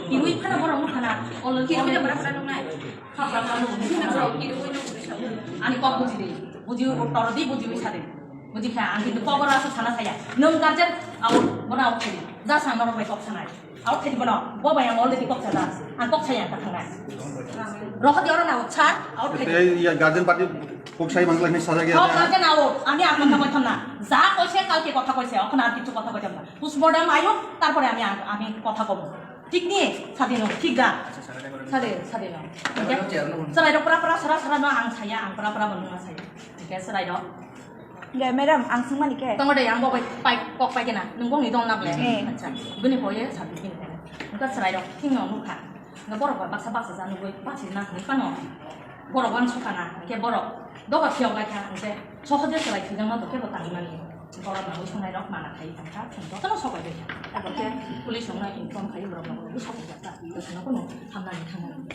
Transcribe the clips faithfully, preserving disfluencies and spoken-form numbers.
Kiwi phano borok nukha na, ol-, kiwi de bwrap bwrap nuknai. Ani kok buji di, buji tor di, buji wi sa di. Buji kha, ang kintu kok oro aswk sana saya. Nwng guardian out, bono out khaidi. Just ang norok bai kok sanai. Out khaidi bono, bo bai ang already kok sajak. Ang kok saya ang kha thangnai. Rohor di oro na out sar, out khaidi. Tei ya guardian party kok sai mangla hinwi sajak ya. Kok guardian out, ami ang kotha koitham na. Ja koise kalke kotha koise, okhon ar kichu kotha koitham na. Postmortem ayuk, tarpore ami ang, ami kotha kobo. Thik ni? Sadi no, thik da? Sadi, sadi no. Oke? Chwrai rok pra pra sara sara no ang saya, ang pra pra bo nung saya. Oke, chwrai rok. Ge, madam, ang sungmani ke? Tongo de, ang bo bai pai, kok pai kena. Nung bongni dol na ble? Eh. Acha, bini boye sadi bini kena. Oke, chwrai rok, thing no nukha. Oke, borok ba baksa baksa ja nugui, baksa na nukha no. Borok uansukha na, hwnkhe borok doga phiyok lai kha, hwnkhe sohoje chwrai thwijak ma tongkhe bo tangwi mani. Borok nangwi songnai rok mana khai tongkha, chwng jotono sokoi bai kha. Abo khe police rokno inform khai borok nangwi sokoi jak kha. Bwsano kunu hamnani thangmani.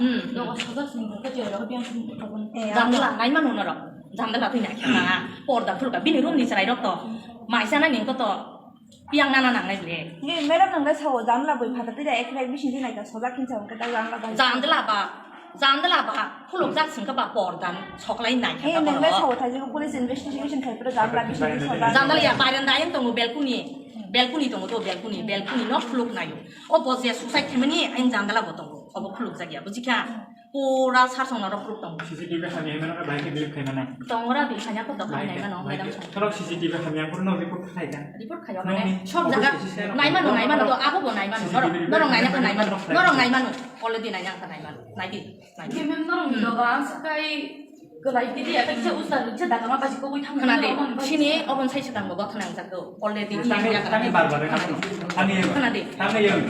Hmm. Doga sajak sini khe je rok biang sini khe. Jamdela nai mano norok. Jamdela twi nai kha na. Porda phulka bini room ni chwrai rok to. Mai chana ni to. Piang nana nangnai ble. Nge, madam, nang le sao, janla boi phata twi da, ekrai bising di naika, sojak hinsa hwnkhe ta janla bai. Jandla ba, jandla ba, khuluk jak singkha ba pordan soklai nai kha. Eh, nang le sao, thai jiko police investigation khai pura janla bising di sojak. Jandla ya, baranda yang tongo balcony, balcony tongo to, balcony, balcony no khuluk nayo. O bo je suicide khaimani, ain jandla bo tongo, obo khuluk jak ya, buji kha? Pura sarsong norok proof tongo. C C T V hamya mano ka bahai ke delete khaimana. Tongra di hanya ko dokhan nai mano, madam. Thorok C C T V hamya ko no report khai da. Report khayo mane sob jaga nai mano, nai mano to abo bo nai mano. Norok, norok nai nang nai mano. Norok nai mano. Already nai nang nai mano. Nai di. Nai di. Mem norok ni doga ang sakai galai di di apa kisa usar kisa daga ma basi ko bui thang. Khna di. Sini obon sai sedang bo gothan ang jago. Already. Tangi, tangi bar bar. Khna di. Tangi yang. Khna di. Tangi yang.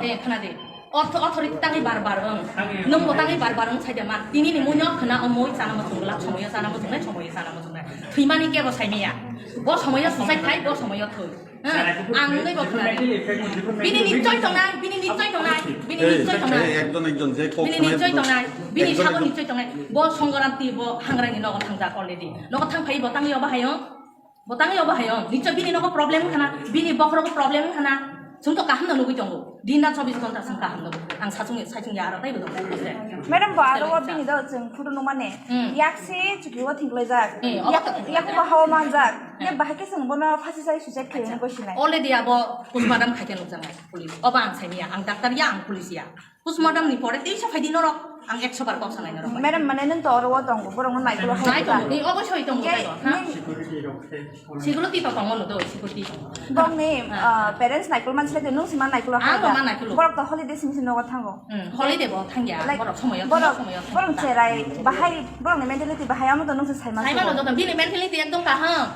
Eh, khna di. Authority tangwi bar bar wng. Nwng bo tangwi bar bar wng sai de ma. Tini ni muino khna o moi chana muchung glak, somoyo chana muchung nai, somoyo chana muchung nai. Thwimani kebo sai maya. Bo somoyo suicide khai, bo somoyo thwi. Ang nungwi bo khna di. Bini nichoi tongnai, bini nichoi tongnai, bini nichoi tongnai. Ekjon ekjon je kok bini nichoi tongnai, bini sabo nichoi tongnai. Bo Songgoranti bo hangrani nogo thangjak already. Nogo thang phai bo tangwi obo hayung. Bo tangwi obo hai, oh, nichoi bini nogo problem wngkha na, bini bokhorogo problem wngkha na. Chwng to kaham no nugwi tongo. Din rat chobbish ghonta chwng kaham nugo. Ang sachung, sachung ya aro taibo tongo. Madam, bo aro o bini do chwng photo nukmani. Hmm. Yak se chuki o thinglaijak. Eh, yak, yak bo hawa manjak. Hmm. Yak bahai khe chwng bono phasi sai suicide khaiyung goi sinai. Already abo postmortem khaikhe nukjaknai police. Obo ang saimanya, ang doctor ya, ang police ya. Postmortem ni pore teisa phaidi norok, ang ekso bar kok sanai norok. Madam, mane nwng to oro o tongo, borok no naikolo hai. Nai tongo, ni obosoi tongo, nge, taibo, ha? Security to tongo no do, security tongo. Bong ni, ah, parents naikolo man sile nwng si man naikolo hai. Ang bo man naikolo. Borok to holiday simi si nogo thango. Hmm, holiday bo thangya, like, borok somoyo, borok, somoyo thangya. Borok cherai, bahai, borok ni mentality bahai amo to nwng si sai man. Sai man no do, bini mentality ekdom kaham.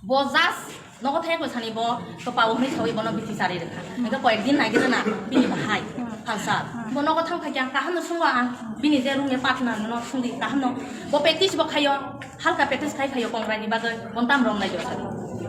Bo just nogo thai ko sani bo to pao hwnwi sawi bono bithi chari rwkha. Hingke koyek din nai gana bini bahai phalsa. Bo nogo thang khaikhe ang kaham no sungo ang bini je room ni partner no sungdi kaham no. Bo practice bo khayo, halka practice khai khayo kongrai ni bagwi bon tam rom nai jora.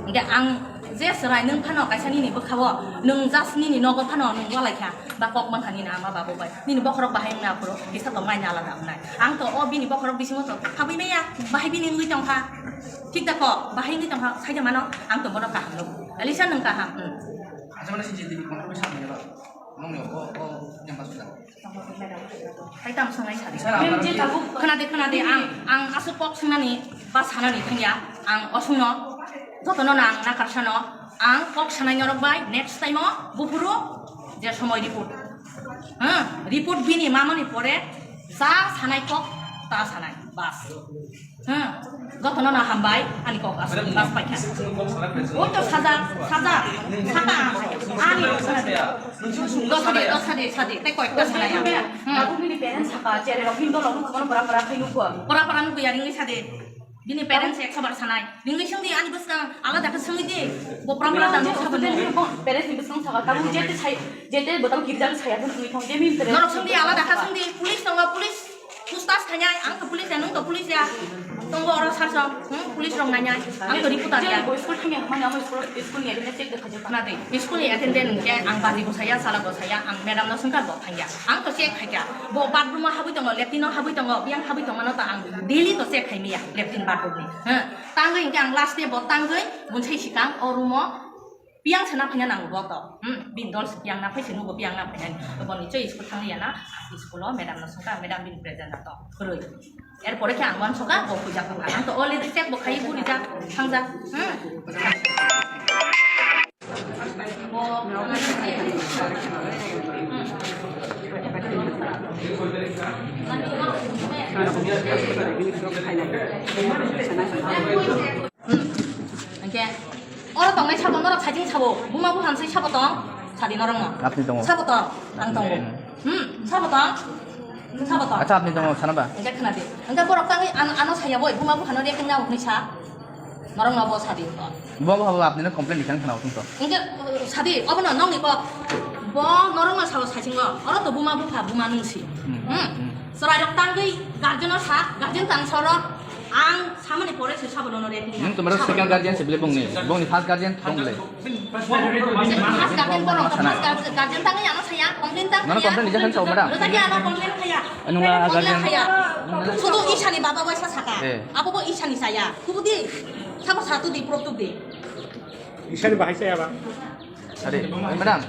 Hingke ang je chwrai nwng phano kaisa nini bwkha o nwng just nini nogo phano nwng walai kha ba kok man kha nini ama babo bai. Nini bokhorok bahai wngna aphuru kisa to maina alada wngnai. Ang to o bini bokhorok bisingo to habwi maya, bahai bini wngwi tongkha. Thik da kok, bahai wngwi tongkha, saida mano, ang to bono kaham nugo. Alisa nwng kaham, hmm. Acha mane C C T V control samni ba. Nongni o, o, yang masuk da. Hai tam songnai sadi. Mem je tabuk. Khwnadi, khwnadi, ang, ang aswk kok swngnani ba sanani thangya, ang osungno, jotono ang nakar sano, ang kok sanai norok bai, next time o, buphuru, je somoi report. Ha, report bini mamani pore, ja sanai kok, ta sanai, bas. Hmm, jotono no hambai, ani kok aswk bas paikha. Oi to saja, saja, saka, ani. Dosa de, dosa de, sadi, tei koyekta sanai ang. Hmm. Tabuk nini parents saka, chere rok, hindo rok, kono pora pora khai nukwa. Pora pora nukya, ringwi sadi. Bini parents ekso bar sanai. Ringwi sungdi, ani bwskang alada khe sungwi di. Bo pora pora dan saka. Parents ni bwskang saka, tabuk jete sai, jete bo tabuk girja saya pun nukwi thang, je min parents. Norok sungdi, alada khe sungdi, police tongo, police. Pustas khainai, ang to police ya, nwng to police ya. Tongo oro sarso, hmm, police rok nainai. Ang to reporter ya. Bo school thangya, mane amo school, school ni attendance check dekha jaka. Khwnadi, school ni attendance hwnkhe ang baji bo saya, sala bo saya, ang madam no swngkha bo thangya. Ang to check khaikha. Bo bathroom o habwi tongo, latrine o habwi tongo, biyang habwi tongmano to ang daily to check khaimaya, latrine bathroom ni. Hmm. Tangwi hwnkhe ang last day bo tangwi, bunsai sikang o room o Piyang sana phina nango bo to. Hmm, bin dol se piyang na phai se nugo piyang na phina. To boni choi school thang ya na. School o madam no songka, madam bin present na to. Khurui. Er pore khe ang wan soka bo puja ko. Ang to already check bo khai buri ja. Thang ja. Hmm. Hmm. Hingke oro tongnai sabo norok sajing sabo, buma bupha sai sabo tong, sadi norok no. Apni tongo. Sabo tong, ang tongo. Hmm, sabo tong. Sabo tong. Acha, apni tongo, sana ba? Hingke khna di. Hingke borok tangwi ano, ano saya boi, buma bupha no reacting na hwnwi sa. Norok no bo sadi to. Bo bo apni no complain dikhan khna utung to. Hingke, uh, sadi, obo no nokni kok. Bo norok no sabo sasingo. Oro to buma bupha, buma nungsi. Hmm. Hmm. Hmm. Chwrai rok tangwi guardian no sa, guardian tang soro. Ang samani pore se sabo nono reacting. Nung tomar second guardian se bile bongni, bongni first guardian bong bile. First guardian boro, first guardian, guardian tangwi ano saya, complain tang. Nono complain dijakan sao, madam. Lo tadi ano complain khaya. Anu la guardian khaya. Sudu isani baba waisa saka. Eh. Abo bo isani saya. Kubudi, sabo satu di, prok tu di. Isani bahai saya ba. Ade, madam.